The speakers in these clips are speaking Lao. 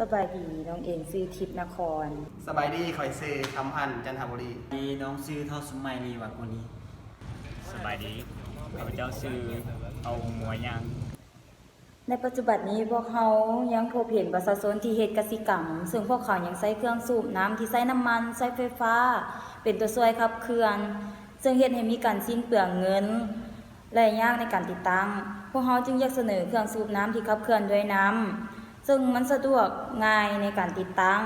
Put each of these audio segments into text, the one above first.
ສະບາຍດີ ນ້ອງເອງຊື່ທິບນະຄອນ. ສະບາຍດີ ຂ້ອຍຊື່ຄຳພັນ ຈັນທະບູລີ. ດີ ນ້ອງຊື່ທ້າວສຸໄມລີ ວາກຸລີ. ສະບາຍດີ ຂ້າພະເຈົ້າຊື່ເອົາຫົວຍາງ. ໃນປັດຈຸບັນນີ້ພວກເຮົາຍັງພົບເຫັນປະຊາຊົນທີ່ເຮັດກະສິກຳ ເຊິ່ງພວກເຂົາຍັງໃຊ້ເຄື່ອງສູບນ້ຳທີ່ໃຊ້ນ້ຳມັນ, ໃຊ້ໄຟຟ້າ ເປັນຕົວຊ່ວຍຂັບເຄື່ອນ ເຊິ່ງເຮັດໃຫ້ມີການສິ້ນເປືອງເງິນ ແລະ ຍາກໃນການຕິດຕັ້ງ. ພວກເຮົາຈຶ່ງຢາກສະເໜີເຄື່ອງສູບນ້ຳທີ່ຂັບເຄື່ອນດ້ວຍນ້ຳ ເຊິ່ງມັນສະດວກງ່າຍໃນການຕິດຕັ້ງ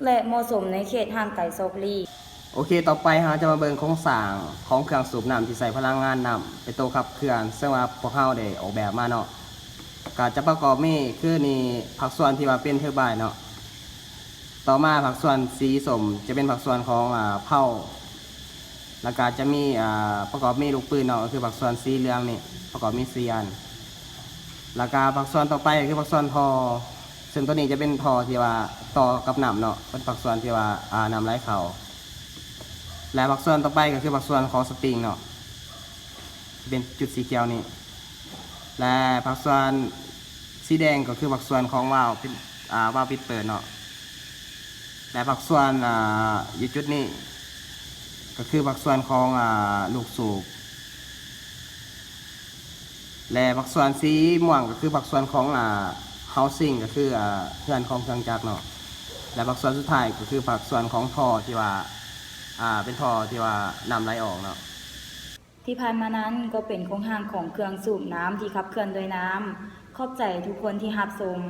ແລະ ເໝາະສົມໃນເຂດຫ່າງໄກສອກຫຼີກ. ໂອເຄ ຕໍ່ໄປເຮົາຈະມາເບິ່ງໂຄງສ້າງຂອງເຄື່ອງສູບນ້ຳທີ່ໃຊ້ພະລັງງານນ້ຳເປັນໂຕຂັບເຄື່ອນ ເຊິ່ງວ່າພວກເຮົາໄດ້ອອກແບບມາເນາະ. ກະຈະປະກອບມີຄືນີ້ ພາກສ່ວນທີ່ວ່າເປັນເທີບາຍເນາະ. ຕໍ່ມາພາກສ່ວນສີສົ້ມຈະເປັນພາກສ່ວນຂອງອາເພົາ ແລ້ວກະຈະມີອາປະກອບມີລູກປືນເນາະ ກໍຄືພາກສ່ວນສີເຫຼືອງນີ້ ປະກອບມີສີ່ອັນ. ແລ້ວກະພາກສ່ວນຕໍ່ໄປກໍຄືພາກສ່ວນທໍ່ ເຊິ່ງໂຕນີ້ຈະເປັນທໍ່ທີ່ວ່າຕໍ່ກັບນ້ຳເນາະ ເປັນພາກສ່ວນທີ່ວ່າອານ້ຳໄຫຼເຂົ້າ. ແລະພາກສ່ວນຕໍ່ໄປກໍຄືພາກສ່ວນຂອງສະປຣິງເນາະ ທີ່ເປັນຈຸດສີຂຽວນີ້. ແລະພາກສ່ວນສີແດງກໍຄືພາກສ່ວນຂອງວາວປິດອາວາວປິດເປີດເນາະ. ແລະພາກສ່ວນອາຢູ່ຈຸດນີ້ກໍຄືພາກສ່ວນຂອງອາລູກສູບ. ແລະພາກສ່ວນສີມ່ວງກໍຄືພາກສ່ວນຂອງອາ housing ກໍຄືອາເຮືອນຂອງເຄື່ອງຈັກເນາະ. ແລະພາກສ່ວນສຸດທ້າຍກໍຄືພາກສ່ວນຂອງທໍ່ທີ່ວ່າອາເປັນທໍ່ທີ່ວ່ານ້ຳໄຫຼອອກເນາະ. ທີ່ຜ່ານມານັ້ນກໍເປັນໂຄງຮ່າງຂອງເຄື່ອງສູບນ້ຳທີ່ຂັບເຄື່ອນດ້ວຍນ້ຳ. ຂອບໃຈທຸກຄົນທີ່ຮັບຊົມ.